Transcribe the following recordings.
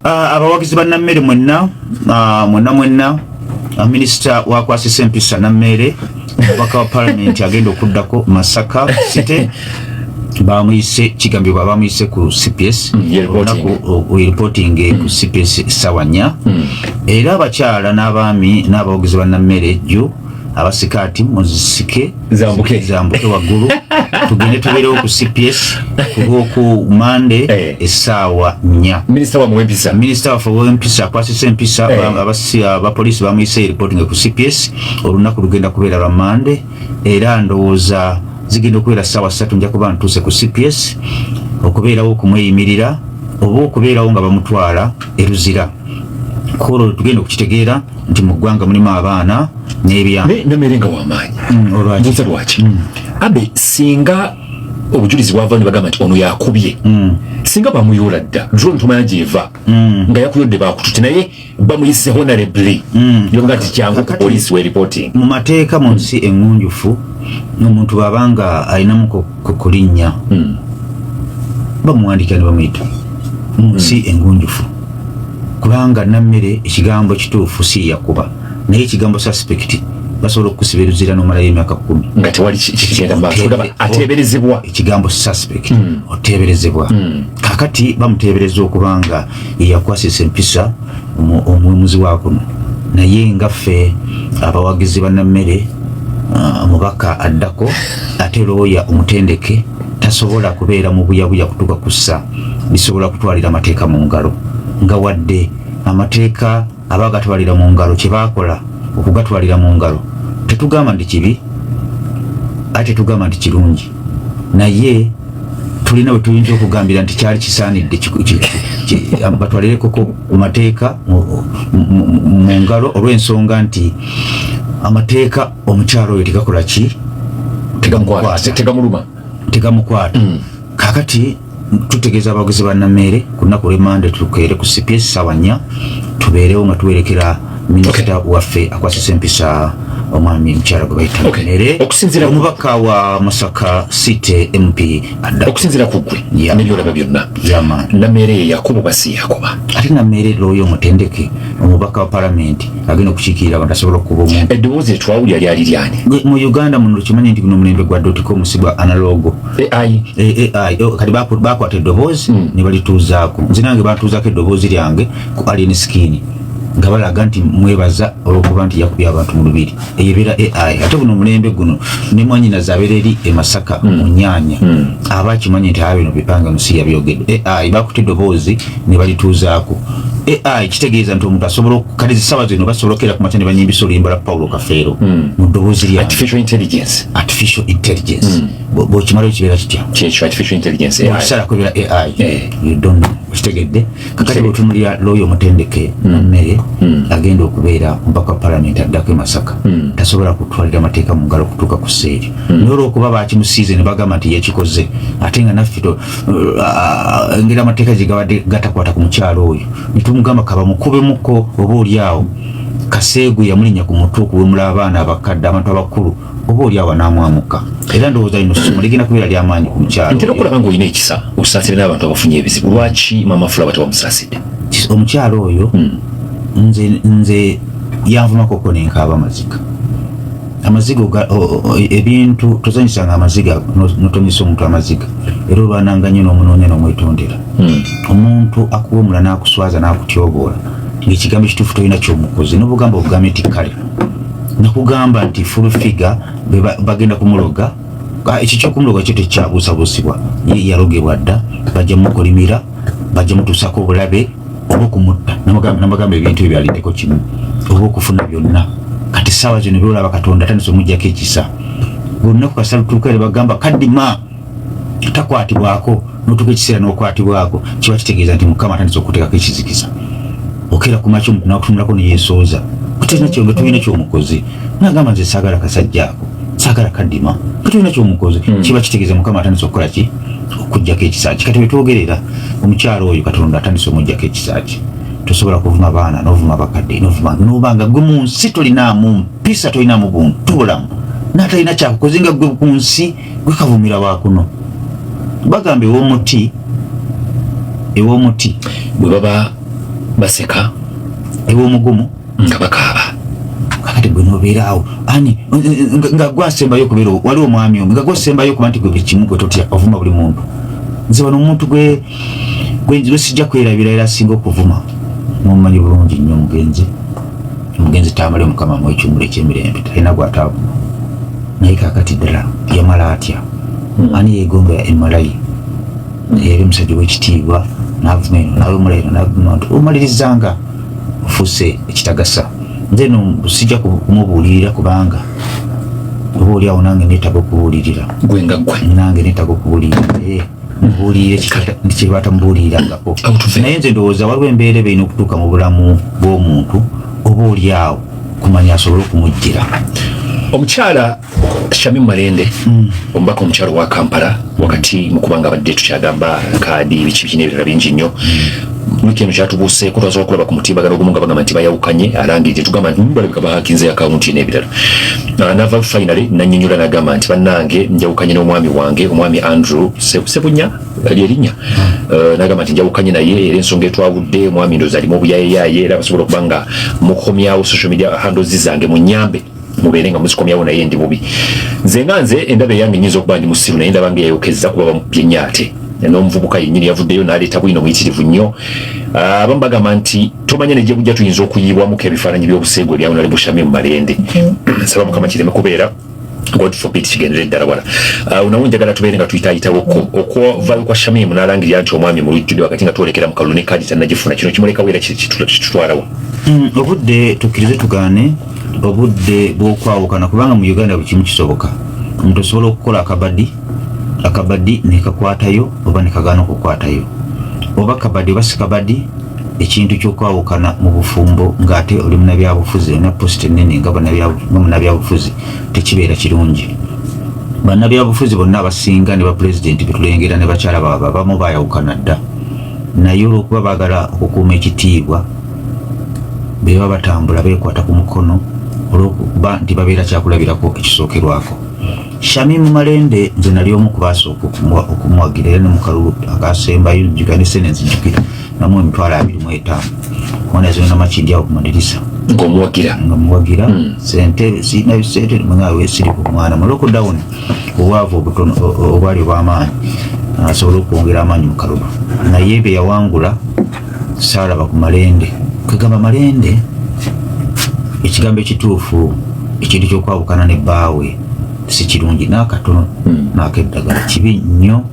Abawagizi ba Nammere mwenna, mwenna mwenna, minisita wakwasisa empisa Nammere, omubaka wa palamenti agenda okuddako Masaka City, bamuyise, kigambibwa bamuyise ku CPS. Ye reporting. Olunaku reporting ku CPS essaawa 4. Era abakyala n'abaami n'abawagizi ba Nammere jjo abasikaati muzisike. Zambuke. Zambuke waggulu, tugende tubeerewo ku CPS ku Mande essaawa 4. Minisita wammwe w'empisa. Minisita waffe w'empisa akwasisa empisa. Abapoliisi bamuyise reporting ku CPS. Olunaku lugenda kubeera lwa Mande, era ndowooza zigenda okubeera ssaawa 3. Nja kuba ntuuse ku CPS okubeerawo okumweyimirira oba okubeerawo nga bamutwala eruzira. Kwolwo tugenda okukitegeera nti mu ggwanga mulimu abaana n'ebya Nammere nga wamaanyi. Olwaki? Mbuuza lwaki abe singa obujulizi bwava ne bagamba nti ono yakubye, singa bamuyoola dda drone tomanya gyeva nga yakuyodde bakutute, naye bamuyise honorably ne nti kyangu ku poliisi we reporting. Mu mateeka mu nsi eŋŋunjufu, omuntu bw'abanga alinamu ku kulinnya, bamuwandikira ne bamuyita mu nsi engunjufu, kubanga Nammere ekigambo kituufu si yakuba, naye ekigambo suspect basobola okukusiba eruzira n'omalayo emyaka 10. Nga tewali kigenda maaso. Ogamba ateeberezebwa. Ekigambo suspect, oteeberezebwa. Kakati bamuteebereza okuba nga yeyakwasisa empisa omuwemuzi wa kuno, naye nga ffe abawagizi ba Nammere, omubaka addako ate looya omutendeke, tasobola kubeera mu buyabuya kutuuka kussa bisobola kutwalira amateeka mu ngalo, nga wadde amateeka aba gatwalira mu ngalo kye baakola okugatwalira mu ngalo tetugamba nti kibi, ate tetugamba nti kirungi, naye tulina bwe tuyinza okugambira nti kyali kisaanidde batwalirekoko ku mateeka mu ngalo, olw'ensonga nti amateeka omukyalo oyo tegakola ki? Tegamukwata, tegamuluma. Tegamukwata. Kakati tutegeeza abawagizi ba Nameere, ku lunaku lw'emande tukeere ku CPS sawa 4, tubeerewo nga tuwerekera minisita waffe akwasisa empisa, omwami mukyala gwe bayita Nameere, omubaka wa Masaka City MP adda. Okusinziira ku ggwe nebyolaba byonna, Yeah, man. Nameere ye yakuba oba si yakuba? Ate Nameere looyo omutendeke, omubaka wa palamenti agenda okukiikirira abantu, asobola okukuba omuntu? Eddoboozi etwawulira lyali lyani? Mu Uganda muno tukimanyi nti guno omulembe gwa dot com, si gwa analog. AI. AI. Oh, kati bakwata eddoboozi ne balituuzaako. Nze nange bantuuzaako eddoboozi lyange ku Alien Skin nga balaga nti mwebaza olwokuba nti yakubye abantu mu lubiri. Eyo ebeera AI. Ate guno omulembe guno ne mwanyinaze abeera eri e Masaka mu nyaanya aba akimanyi nti aba bino bipange musi yabyogedde. AI, bakuta eddoboozi ne balituuzaako. AI kitegeeza nti omuntu asobola kati zisaawa zino basobola okera ku makya ne banyimbisa oluyimba lwa Paulo Kafeero mu ddoboozi lyange. Artificial intelligence. Artificial intelligence. Bw'okimalayo kibeera kitya? Kyekyo, artificial intelligence, AI. Bw'okisalako ebeera AI. You don't know. Okitegedde? Kakati bwetunulira looya omutendeke Nammere agenda okubeera omubaka wa palamenti addako e Masaka, tasobola kutwalira mateeka mu ngalo kutuuka ku sseeryo, naye olwokuba bakimusiize ne bagamba nti yakikoze, ate nga naffe engeri amateeka gye gabadde gatakwata ku mukyalo oyo, netumugamba kabamukubemuko oba oli awo kaseegu yamulinnya ku mutwe okuwemula abaana, abakadde, abantu abakulu, oba oli awo anaamwamuka. Era ndowooza lino ssomo ligenda kubeera lyamaanyi ku mukyalo Ntera oyo. Okulaba ng'olina ekisa, osaasire n'abantu abafunye ebizibu. Lwaki Mama Fulaba tewamusaasidde? Omukyalo oyo nze yanvumakoko nenkaaba amaziga, amaziga ebintu tozanyisanga amaziga, notonyesa omuntu amaziga, era olwananga nnyo n'omunoonya n'omwetondera. Omuntu akuwemula n'akuswaza n'akutyoboola ng'ekigambo ekituufu tolina kyomukoze, nobugamba obugambe nti kale nakugamba nti Full Figure bagenda kumuloga. Ekyo kyokumuloga kyo tekyabuusabuusibwa, ye yalogebwa dda, bajja mukolimira, bajja mutuusako obulabe oba okumutta. Namagamba ebintu ebyo aliddeko kimu oba okufuna byonna. Kati saawa zino byolaba Katonda atandise omugjako ekisa. Olunaku kasalutuuka bagamba kadima takwatibwako, notuuka ekiseera n'okwatibwako, kiba kitegeeza nti Mukama atandise okuteekako ekizikiza. Okeera ku makya omuntu nakutunulako neyesooza kutalina kyo, nga tulina kyomukozi, nagamba nze saagala kasajja ako, saagala kadima, nga tulina kyomukozi, kiba kitegeeza Mukama atandise okukola ki? Okugjako ekisa kye. Kati wetwogerera omukyalo oyo Katonda atandise omugjako ekisa kye. Tosobola kuvuma baana, novuma bakadde, novuma nobanga gwe mu nsi tolinaamu mpisa, tolinaamu buntu bulamu, n'atalina kyakukoze nga gwe ku nsi gwe kavumira wakuno. Bagamba ew'omuti, ew'omuti. Bwe baba Baseka. Ew'omugumu. Nga bakaaba. Kakati gwe nobeera awo ani nga gwasembayo okubeera, waliwo omwami omu nga gwasembayo okuba nti gwe buli kimu gwe totya, ovuma buli muntu. Nze wano omuntu gwe gwe sijja kwerabira era asinga okuvuma mumanyi bulungi nnyo, omugenzi Tamale, Mukama amuwe ekiwummulo ekyemirembe, talina gwataavuma. Naye kakati ddala yamala atya? Ani yegomba emmalayi yali omusajja ow'ekitiibwa n'avuma eno n'awemula eno n'avuma nti omalirizanga ofuuse ekitagasa. Nze no sijja kumubuulirira kubanga oba oli awo nange neetaaga okubuulirira. Gwe nga gwe. Nange neetaaga okubuulirira, mubuulirire kyebatamubuulirirangako. Naye nze ndowooza waliwo embeera eba erina okutuuka mu bulamu bw'omuntu, oba oli awo kumanya asobole okumujjira. Omukyala Shamim Malende, omubaka omukyala wa Kampala, wakati mu kubanga abadde tukyagamba kaadi biki biki n'ebirala bingi nnyo, wiiki eno kyatubuuseeko twasobola okulaba ku mutimbagano ogumu nga bagamba nti bayawukanye, alangiridde tugamba nti balabika bahakinze akawunti n'ebirala. Nava finally nannyonnyola n'agamba nti bannange, njawukanye n'omwami wange, omwami Andrew Sebunya lyerinnya. N'agamba nti njawukanye naye era ensonga etwawudde, omwami ndowooza alimu obuyayeyaye, era basobola okuba nga mukomyawo social media handles zange, munyambe mubeere nga muzikomyawo, naye ndi bubi. Nze nga nze endaba eyange, nyinza okuba ndi musiru, naye ndaba nga eyayokeza kuba bamukubye nnyo, ate n'omuvubuka yennyini yavuddeyo n'aleeta bwino muyitirivu nnyo. Abamu bagamba nti tomanya ne gye bujja tuyinza okuyiibwamuko ebifaananyi by'obuseegu ebya Honorable Shamim Malende. Nsaba Mukama kireme kubeera, God forbid, kigendere ddala wala. Nawo njagala tubeere nga tuyitaayitawoko okuvaayo kwa Shamim n'alangirira nti omwami mu lujjudde wakati nga twolekera mu kalulu ne kaadi tannagifuna, kino kimulekawo era kitutwalawo. Obudde tukkirize tugaane obudde bw'okwawukana, kubanga mu Uganda buli kimu kisoboka. Omuntu osobola okukola akabadi, akabadi nekakwatayo oba nekagaana okukwatayo, oba kabadi oba si kabadi. Ekintu ky'okwawukana mu bufumbo ng'ate oli munabyabufuzi, olina post ennene nga munabyabufuzi, tekibeera kirungi. Bannabyabufuzi bonna abasinga ne bapulezidenti betulengera ne bakyala baabwe abamu bayawukana dda, naye olw'okuba baagala okukuuma ekitiibwa beba batambula beekwata ku mukono olw'okuba nti babeera kyakulabirako ekisookerwako. Shamim Malende nze nali omu ku baasooka okumuwagira, era ne mu kalulu akasembayo njukira ne sente nzijukira namu 250,000 mwana zona Makindi awo ku madirisa. Ng'omuwagira. Nga muwagira. Sente sirina sente mwawe, siri ku mwana mu lockdown, obwavu obutono obwali obw'amaanyi, asobole okwongera amaanyi mu kalulu. Naye bye yawangula saalaba ku Malende. Kwegamba Malende ekigambo ekituufu, ekintu ky'okwawukana ne bbaawe si kirungi n'akatono n'akeddagala, kibi nnyo.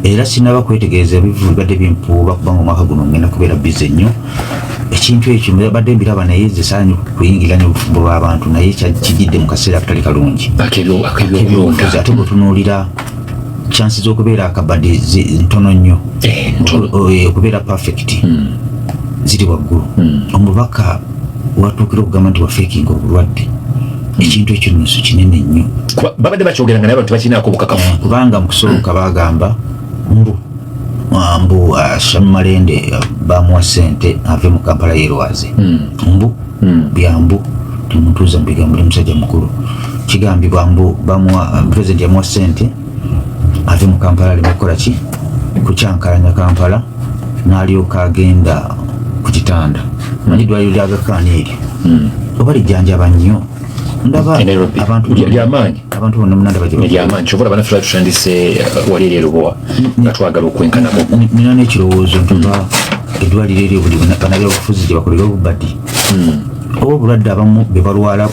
Era sinaba kwetegereza ebivu bibadde bimpuuba, kubanga omwaka guno ngenda kubeera busy nnyo. Ekintu ekyo mbadde mbiraba, naye nze saanyi kuyingira nnyo obufumbo bw'abantu, naye kijjidde mu kaseera akatali kalungi. Ak'ebyokulonda. Ate bwetunuulira chansi z'okubeera akabadi ntono nnyo. Ntono. Okubeera perfect ziri waggulu. Omubaka watuukira okugamba nti wafeekinga obulwadde, ekintu ekyo nso kinene nnyo. Kuba babadde bakyogeranga naye abantu bakinaako obukakafu. Kubanga mu kusooka bagamba mbu Shami Malende bamuwa sente ave mu Kampala yerwaze. Mbu byambu temutuuza mu bigambo, ndi musajja mukulu. Kigambibwa mbu bamuwa, president yamuwa sente ave mu Kampala aleme kukola ki, kukyankalanya Kampala, n'alyoka agenda ku kitanda. Manyi eddwaliro lya Aga Khan eryo oba lijjanjaba nnyo, ndaba E Nairobi. Abantu Lyamaanyi. Abantu bonna munandaba gye Lyamaanyi, kyova olaba naffe tutandise wali eri erubowa nga twagala okwenkanako. Nina n'ekirowoozo nti oba eddwaliro eryo buli bannabyabufuzi gye bakolera obubadi, oba obulwadde abamu be balwala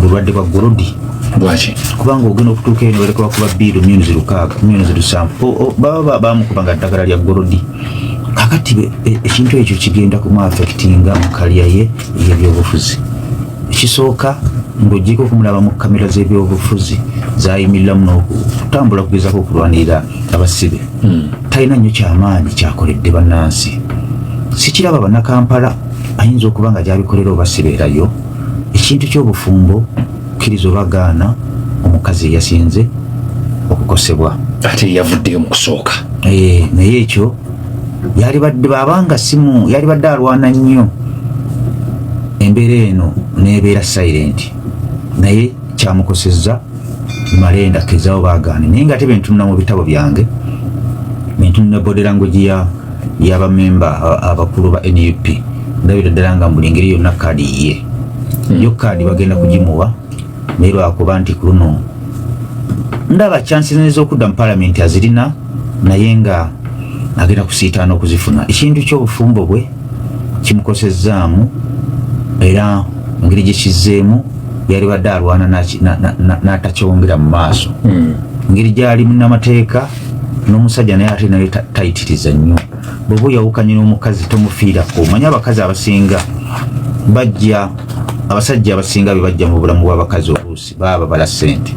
bulwadde bwa gold. Lwaki? Kubanga ogenda okutuuka eno baleka bakuba bill 6 million, 7 million. Baba bamukuba nga ddagala lya gold. Kakati ekintu ekyo kigenda kumu affectinga mu career ye ey'ebyobufuzi. Ekisooka, ng'ogyeko okumulaba mu kamera z'ebyobufuzi zayimiriramu n'okutambula okugezaako okulwanirira abasibe, talina nnyo kyamaanyi kyakoledde bannansi. Sikiraba bannakampala ayinza okuba nga gyabikolera oba sibeerayo. Ekintu ky'obufumbo, kkiriza oba gaana, omukazi eyasinze okukosebwa. Ate yavuddeyo mu kusooka. Naye ekyo yalibadde babanga simu yalibadde alwana nnyo embeera eno nebeera silent, naye kyamukosezza. Malenda kezaawo bagaane, naye nga ate bentunula mu bitabo byange, bentunula body language ya y'abamemba abakulu ba NUP. Ndabira ddala nga buli ngeri yonna kaadi yiye. Yo kaadi bagenda kugimuwa, naye lwakuba nti ku luno ndaba chances ez'okudda mu palamenti azirina, naye nga agenda kusiitaana okuzifuna. Ekintu ky'obufumbo bwe kimukosezzaamu, era engeri gye kizzeemu yalibadde alwana n'atakyongera mu maaso. Engeri gyali munnamateeka n'omusajja, naye ate naye tayitiriza nnyo. Bw'oba oyawukanye n'omukazi tomufiirako. Omanyi abakazi abasinga bajja, abasajja abasinga be bajja mu bulamu bw'abakazi oluusi baba babala ssente.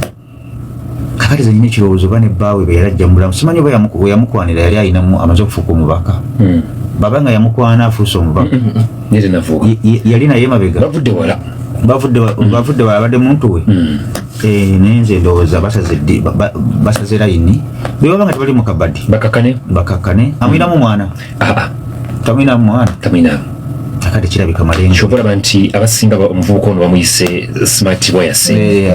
Kakati ze nyina ekirowoozo, oba ne bbaawe bwe yali ajja mu bulamu, simanyi oba we yamukwanira yali ayinamu amaze okufuuka omubaka. Baba nga yamukwana afuuse omubaka. Naye tenafuuka. Yali naye mabega. Bavudde wala. Bavudde wala, abadde muntu we. Naye nze ndowooza basaze basaze layini, bwe baba nga tebali mu kabadi. Bakakane. Bakakane. Amwinamu mwana? Aa. Tamwinamu mwana? Tamwina. Akati kirabika malengo. Kyova olaba nti abasinga omuvubuka ono bamuyise smart wayasi.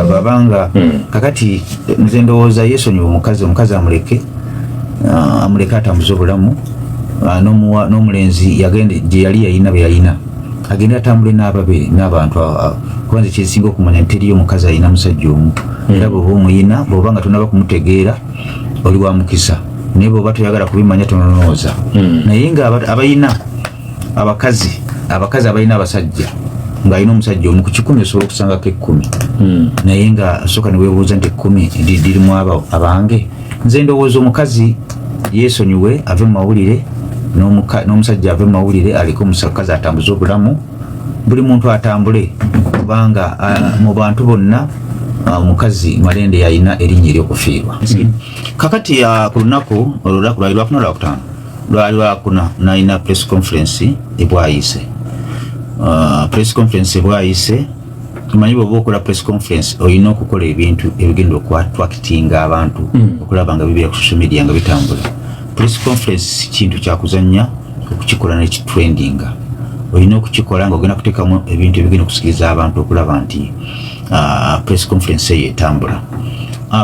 Babanga kakati nze ndowooza yesonyiwa omukazi, omukazi amuleke, amuleke atambuze obulamu. N'omulenzi yagende gye yali yayina be yayina, agende atambule n'ababe n'abantu. Kuba nze kyensinga okumanya nti teriyo omukazi alina musajja omu. Era bw'oba omuyina, bw'oba nga tonaba kumutegeera, oli wa mukisa, naye bw'oba toyagala kubimanya tononooza. Naye nga abayina abakazi, abakazi abalina abasajja ng'alina omusajja omu, ku 100 osobola okusangako 10. Naye nga osooka ne weebuuza nti 10 lirimu abo abange. Nze ndowooza omukazi yeesonyiwe ave mu mawulire, n'omusajja ave mu mawulire, aleke omukazi atambuze obulamu, buli muntu atambule, kubanga mu bantu bonna omukazi Malende yalina erinnya ery'okufiirwa. Kakati ku lunaku olunaku lwali lwakuna, lwakutaano, lwali lwakuna, nalina press conference ebwayise. Press conference ebwayise, omanyi bw'oba okola press conference olina okukola ebintu ebigenda okuattractinga abantu okulaba nga bibeera ku social media nga bitambula. Press conference si kintu kyakuzanya okukikola nekitrendinga, olina okukikola nga ogenda kuteekamu ebintu ebigenda okusikiriza abantu okulaba nti press conference eyo etambula.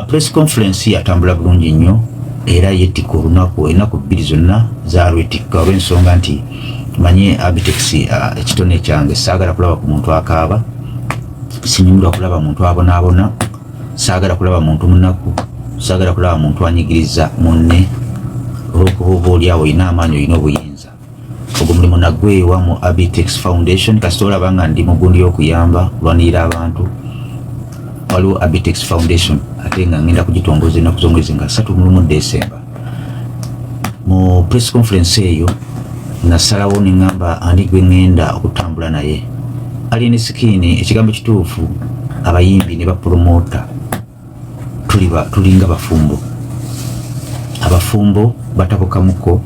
Press conference yatambula bulungi nnyo era yettika olunaku, ennaku 2 zonna zalwetikka, olw'ensonga nti manye Abitex, ekitone kyange saagala kulaba ku muntu akaaba, sinyumirwa kulaba muntu abonaabona, saagala kulaba muntu munaku, saagala kulaba muntu anyigiriza munne olwokuba oba oliawo olina amaanyi, olina obuyinza. Ogwo mulimu nagwewa mu Abitex Foundation. Kasita olaba nga ndi mugundi y'okuyamba kulwanirira abantu, waliwo Abitex Foundation, ate nga ngenda kugitongoza ennaku z'omwezi nga 31 Desemba. Mu press conference eyo nasalawo neŋŋamba ani gwe ŋŋenda okutambula naye, Alien Skin. Ekigambo kituufu, abayimbi ne bapromota tulinga bafumbo. Abafumbo batabukamuko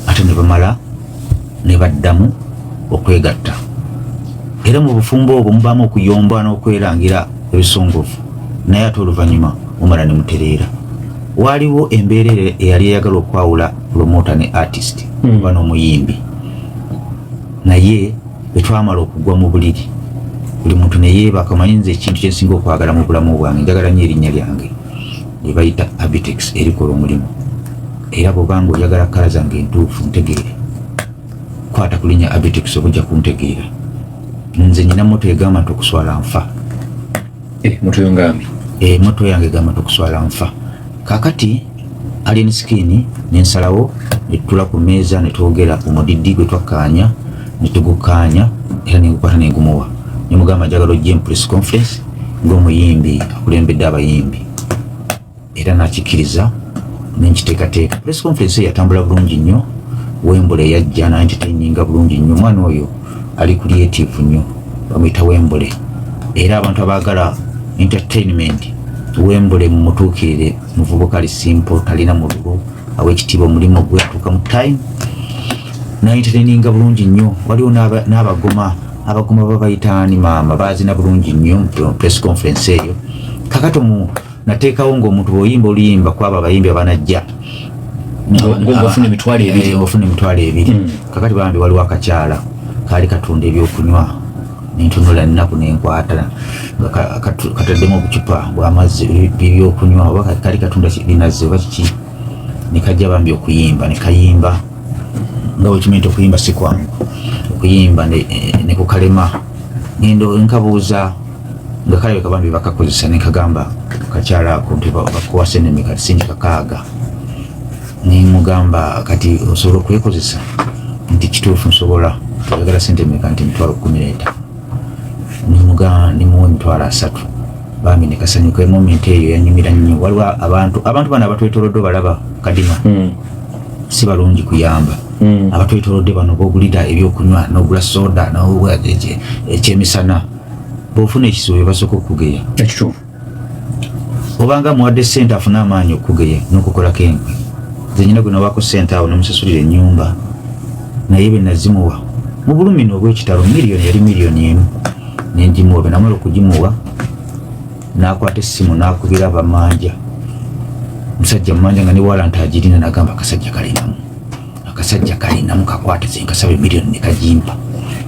ate ne bamala ne baddamu okwegatta, era mu bufumbo obwo mubaamu okuyomba n'okwerangira ebisongovu, naye ate oluvannyuma mumala ne mutereera. Waaliwo embeera eyali eyagala okwawula promota ne artist oba n'omuyimbi, naye bwe twamala okugwa mu buliri buli muntu ne yeebaka. Omanyi nze ekintu kyensinga okwagala mu bulamu bwange, njagala nnyo erinnya lyange lye bayita Abitex erikola omulimu. Era bw'obanga oyagala kkala zange entuufu ntegeere, kwata ku linnya Abitex oba ojja kuntegeera. Nze nyina motto egamba nti okuswala nfa. Motto yongambi. Motto yange egamba nti okuswala nfa. Kakati Alien Skin nensalawo netutula ku mmeeza netwogera omudidi gwe twakkaanya netugukkaanya, era nengukwata nengumuwa nemugamba njagala ojje mu press conference ng'omuyimbi akulembedde abayimbi, era nakikkiriza nenkiteekateeka. Press conference eyo yatambula bulungi nnyo. Wembule yajja naentertaininga bulungi nnyo. Omwana oyo ali creative nnyo, bamuyita Wembule, era abantu abaagala entertainment, Wembule mumutuukirire. Muvubuka ali simple, talina mululu, awa ekitiibwa omulimu gwe, atuuka mu time, naentertaininga bulungi nnyo. Waliwo n'abagoma, abagoma babayitaani maama, bazina bulungi nnyo mu press conference eyo. Kakati omu nateekawo ng'omuntu bw'oyimba oluyimba kwabo abayimbi abanajja ng'ofuna 20,000. Ng'ofuna 20,000. Kakati bambi waliwo akakyala kaali katunda ebyokunywa, nentunula ennaku nenkwata nga kataddemu obucupa bw'amazzi byokunywa, oba kaali katunda binazzi oba kiki, nekajja bambi okuyimba nekayimba. Nga bwekimanyi nti okuyimba si kwangu, okuyimba ne kukalema. Ngendo nkabuuza nga kalabika bambi bakakozesa, nenkagamba kakyala ako nti bakuwa sente kati singi 6. Nemugamba, kati osobola okwekozesa? Nti kituufu nsobola. Oyagala sente meka? Nti 150,000. Nemugamba, nemuwa 30,000. Bambi nekasanyuka. Moment eyo yanyumira nnyo. Waliwo abantu bano abatwetolodde, obalaba kadima, si balungi kuyamba. Abatwetolodde bano bogulira ebyokunywa, nogula soda nogula ekyemisana, bwofuna ekizibu bebasooka okugeya. Ekituufu. Obanga muwadde sente, afune amaanyi okugeya n'okukolako enkwe. Nze nyina gwe nawaako sente awo, nemusasulira ennyumba, naye bwe nazimuwa mu bulumi n'obwekitalo, miliyoni yali 1 million nengimuwa. Bwe namala okugimuwa, n'akwata essimu n'akubira abamanja, musajja mumanja nga ne warrant agirina, nagamba akasajja kalinamu, akasajja kalinamu, kakwata ze nkasaba emiliyoni nekagimpa.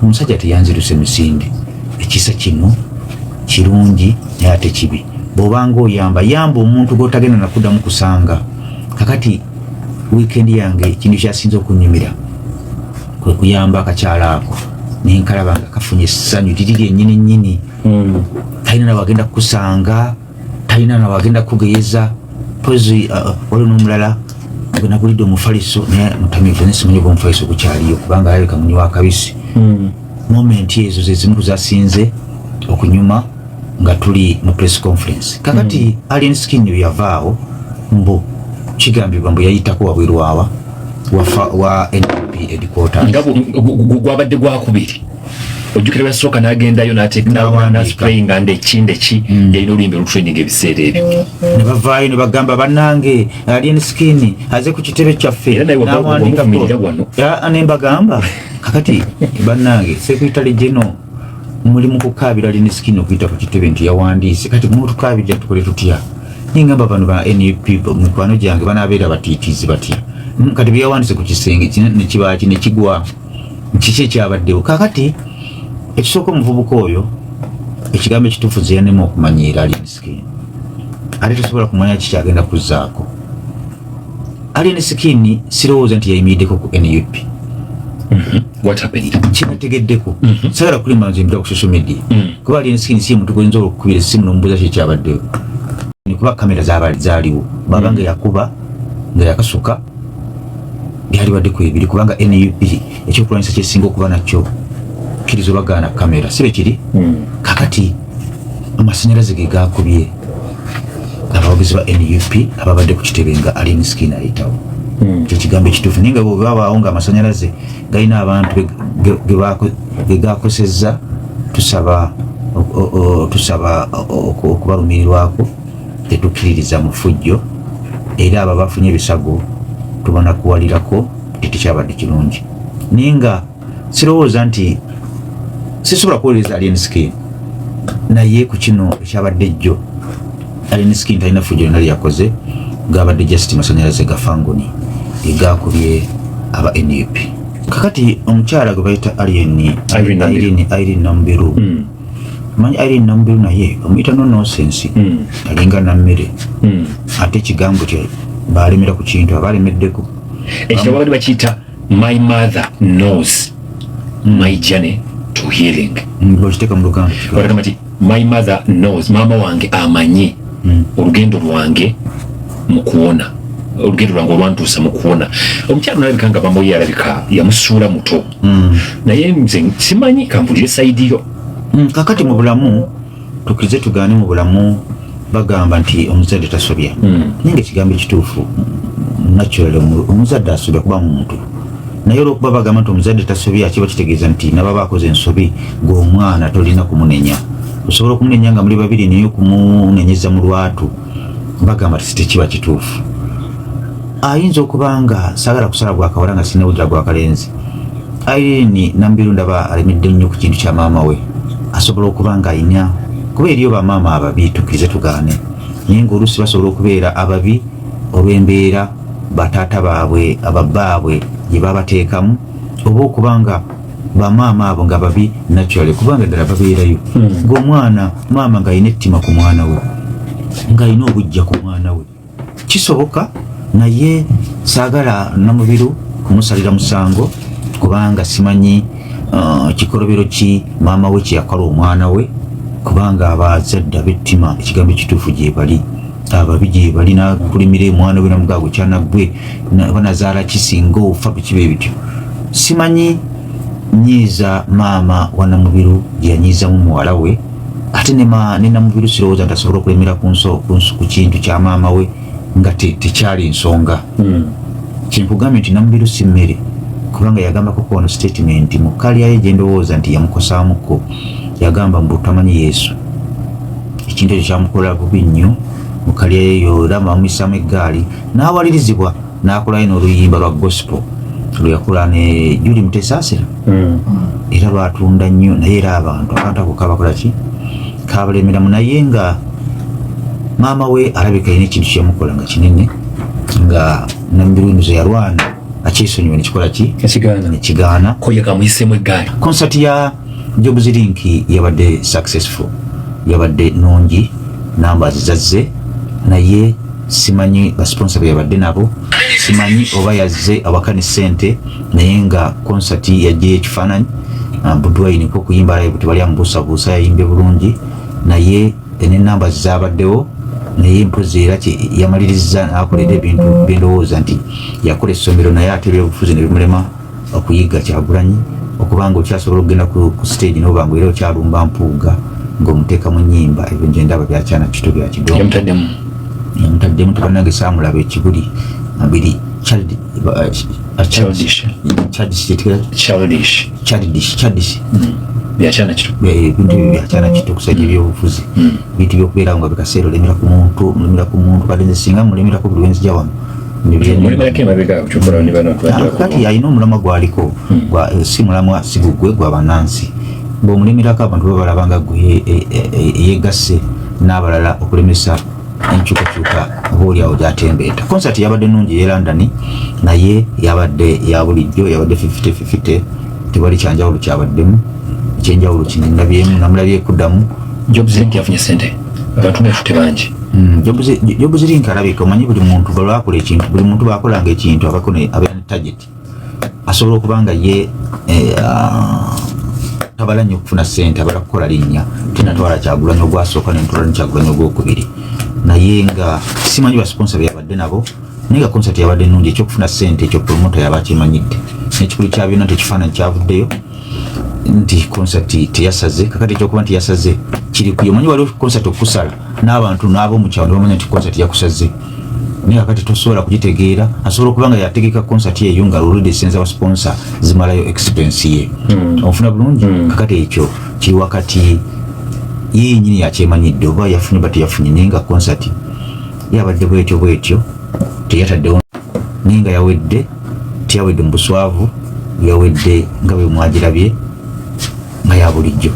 Omusajja teyanziruse misinde. Ekisa kino kirungi naye ate kibi. Bw'obanga oyamba, yamba omuntu gw'otagenda nakuddamu kusanga. Kakati weekend yange ekintu kyasinze okunyumira kwe kuyamba akakyala ako, nenkalaba nga kafunye essanyu liri lyennyini nnyini. Talina nawagenda kukusanga, talina nawagenda kukugeyeza. Pozi waliwo n'omulala gwe nagulidde omufaliso, naye mutamiivu, nesimanyi oba omufaliso gukyaliyo kubanga alabika munywa akabisi. Moment ezo zezimu kuzasinze okunyuma nga tuli mu press conference. Kakati Alien Skin yavaawo, mbu kigambibwa mbu yayitako wabweru wawa wafa wa NUP headquarters. Nga gwabadde gwakubiri, ojjukira lwasooka n'agendayo. N'awandiika. Nasprayinga ndeki ndeki, yalina oluyimba olutraining ebiseera ebyo. Ne bavaayo ne bagamba, bannange, Alien Skin aze ku kitebe kyaffe. Era naye n'awandiikako. Wamuvumirira wano. Ya, ne mbagamba, kakati bannange, secretary general muli mu kukaabira Alien Skin okuyita ku kitebe nti yawandiise, kati mutukaabirira tukole tutya? Ningamba bano ba NUP mikwano gyange banaabeera batiitiizi batya? Kati byeyawandiise ku kisenge kino nekibaaki nekigwa, kiki ekyabaddewo? Kakati ekisooka, omuvubuka oyo, ekigambo ekituufu ze yanema okumanyiira Alien Skin, ate tosobola kumanya kikyagenda kuzzaako. Alien Skin sirowooza nti yayimiriddeko ku NUP. What happened? Kinategeddeko, sagala kulimba, nze mbira ku social media, kuba Alien Skin si muntu gwoyinza okukubira essimu nomubuuza ki ekyabaddewo, kuba kamera zaaliwo. Bwaba nga yakuba nga yakasuka, byali badde ku ebiri, kubanga NUP ekyokulwanyisa kyesinga okuba nakyo kkiriza obagaana kamera, si bwe kiri? Kakati amasanyalaze ge gakubye abawagizi ba NUP ababadde ku kitebe nga Alien Skin ayitawo. Kyekigambo ekituufu. Naye nga bwebabaawo nga amasanyalaze galina abantu ge gakosezza, tusaba tusaba okubalumirirwako. Tetukkiririza mu ffujjo, era abo abafunye ebisago tubona kuwalirako nti tekyabadde kirungi. Naye nga sirowooza nti sisobola kuwolereza Alien Skin, naye ku kino ekyabadde jjo, Alien Skin talina ffujjo lyonna lyakoze. Gabadde just masanyalaze ga fangoni egakubye aba NUP. Kakati omukyala gwe bayita Alien Irene Namubiru. Irene Namubiru, manyi Irene Namubiru naye omuyita no nonsense, alinga nammere, ate ekigambo kye balemera ku kintu aba alemeddeko. Ekitabo babadde bakiyita "My Mother Knows My Journey to Healing". Bwekiteeka mu Luganda? Bagamba nti "My mother knows", maama wange amanyi olugendo lwange mu kuwona, olugendo lwange olwantuusa mu kuwona. Omukyalo nalabika nga maama we alabika yamusuula muto, naye nze simanyi, kampulire side yo. Kakati mu bulamu, tukkirize tugaane, mu bulamu bagamba nti omuzadde tasobya, naye nga ekigambo ekituufu, naturally omuzadde asobya kuba muntu. Naye olwokuba bagamba nti omuzadde tasobya, kiba kitegeeza nti nababa akoze ensobi, ng'omwana tolina kumunenya. Osobola okumunenya nga muli babiri, naye okumunenyeza mu lwatu bagamba ti tekiba kituufu. Ayinza okuba nga saagala kusala gwakawala nga sinawulira gwakalenzi. Irene Namubiru ndaba alemedde nnyo ku kintu kya maama we. Asobola okuba nga ayina, kuba eriyo bamaama ababi, tukkirize tugaane, naye ngaoluusi basobola okubeera ababi olw'embeera bataata baabwe, ababbaabwe gye babateekamu, oba okuba nga bamaama abo nga babi naturally, kubanga ddala babeerayo ng'omwana maama ng'alina ettima ku mwana we, ng'alina obujja ku mwana we. Kisoboka, naye saagala Namubiru. Kumusalira musango kubanga simanyi kikolobero ki maama we kyeyakola omwana we, kubanga abazadde ab'ettima, ekigambo ekituufu, gyebali ababi, gyebali nakulimira omwana we namugaago kyanaggwe banazaala kisinga ofa bikiba ebityo. Simanyi nyiiza maama wa Namubiru gye yanyiizamu muwala we, ate ne Namubiru sirowooza nti asobola okulemera ku kintu kya maama we nga tekyali nsonga. Kyenkugambye nti Namubiru si mmere, kubanga yagambako kwano statement mu kalyayo gyendowooza nti yamukosaamuko. Yagamba mbu tamanyi Yesu. Ekintu ekyo kyamukola bubi nnyo mu kalyayo, era bamuyisaamu eggaali n'awalirizibwa n'akolayo n'oluyimba lwa gospel lwe yakola ne Juli Mutesaasira. Era lwatunda nnyo, naye era abantu ako kabakola ki, kabalemeramu. Naye nga maama we alabika alina ekintu kyeyamukola nga kinene, nga Namubiru ze yalwana akyesonyiwe nekikola ki? Ekigaana. Nekigaana. Ko ye kamuyisemu eggaali. Concert ya Jobs Link yabadde successful, yabadde nungi, numbers zazze, naye simanyi basponsor be yabadde nabo, simanyi oba yazze awaka ne sente, naye nga concert yajjeyo ekifaananyi. Bobi Wine ko okuyimba live tebali amubuusabuusa, yayimbye bulungi, naye ne numbers zabaddewo. Naye mpozi era yamaliriza n'akolera ebintu byendowooza nti yakola essomero, naye ate ebyobufuzi ne bimulema okuyiga. Kyagulanyi okubanga okyasobola okugenda ku stage noba nga era okyalumba Mpuuga ng'omuteeka mu nnyimba, ebyo nje ndaba byakyana kito bya kidongo. Yamutaddemu. Yamutaddemu. Tebannange saamulaba ekibuli biri. Childish. Childish. Childish. Byakyana kito. Ebintu ebyo byakyana kito okusajja ebyobufuzi, bintu byokubeera nga bikaseera olemera ku muntu, omulemera ku muntu. Kati nze singa mulemerako buli wenzija wano. Mulemerako emabega awo, kyokola ne bano. Kati alina omulamwa gwaliko, si mulamwa si gugwe, gwa bannansi. Bw'omulemerako abantu babalaba nga gwe eyegasse n'abalala okulemesa enkyukakyuka oba oliawo gyatembeeta. Concert yabadde nungi eye London, naye yabadde ya bulijjo, yabadde 50-50, tewali kyanjawulo kyabaddemu. Ekyenjawulo kino ndabyemu namulabye kuddamu. Jobs Link yafunye sente, abantu beefute bangi. Jobs Link alabika omanyi buli muntu balwakola ekintu, buli muntu bakolanga ekintu abako abeera ne target. Asobola okuba nga ye tabala nnyo okufuna sente, abala kukola linnya. Tinatwala Kyagulanyi ogwasooka nentwala nekyagulanyi ogwokubiri, naye nga simanyi basponsor beyabadde nabo, naye nga concert yabadde nungi. Ekyokufuna sente ekyo promoter yaba akimanyidde. Nekikulu kya byonna nti ekifaananyi kyavuddeyo nti concert teyasaze. Kakati ekyokuba nti yasaze kiri kuyo. Omanyi waliwo concert okusala n'abantu n'ab'omukyalo ne bamanya nti concert yakusaze, naye kakati tosobola kugitegeera. Asobola okuba nga yategeka concert eyo nga already senza wa sponsor zimalayo expense ye. Ofuna bulungi. Kakati ekyo kiri wakati ye yenyini yakyemanyidde oba yafunye oba teyafunye, naye nga concert yabadde bwetyo bwetyo, teyataddewo, naye nga yawedde, teyawedde mu buswavu, yawedde nga bwe mwagirabye nga ya bulijjo.